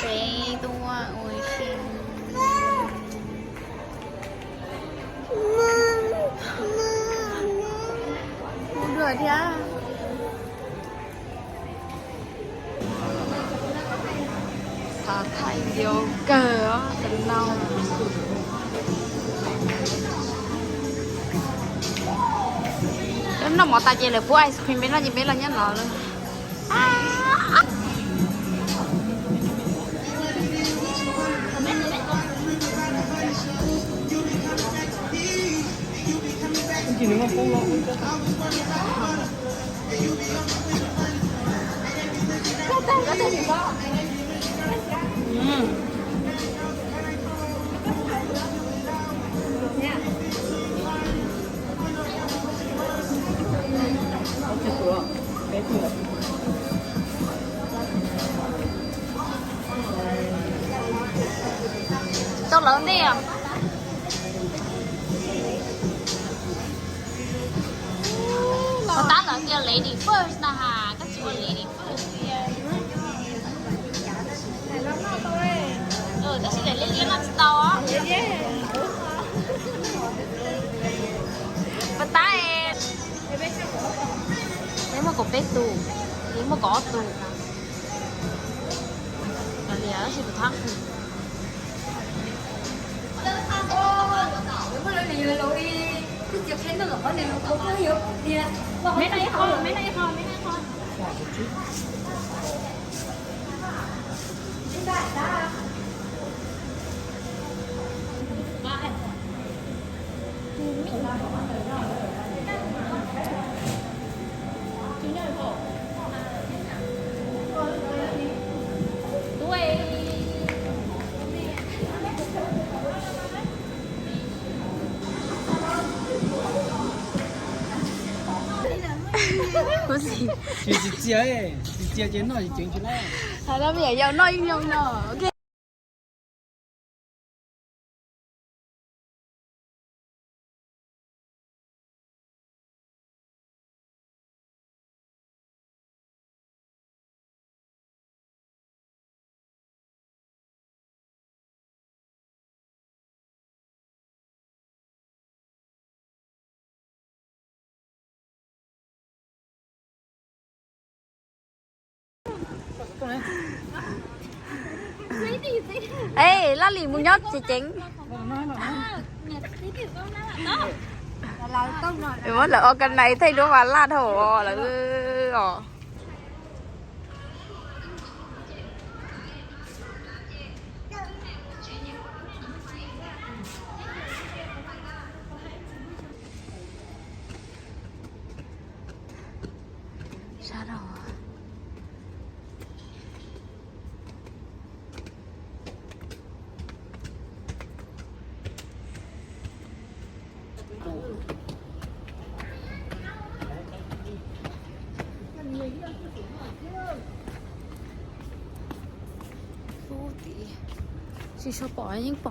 Peb tuaj ua si. Ua dua thiab. Xav thaij video kawg os, tam no. Peb noj mov tas ces lawv pub ice cream peb noj ces peb los nyob no lawm. Tau lawv ntej os. Puas tab lawv tias lady first na has, koj tsis ua lady first tiag. Tab sis lawv liab liab noj tsis tau os. Puas tab es. Peb muaj kaum peb tus, peb muaj kaum ob tus. Tab sis tus thab. Tsis txias, tsis txias ces noj tsis ceev tsis lawm. Hais no me nyuam yaus noj yeej zoo no. Ej, Laj Lim mus nyob tsev ceev. Muab lawv organize thaij duab mas laj dhau lawm os. Sab no. Ub, tim tsis tshua pom yeej pom.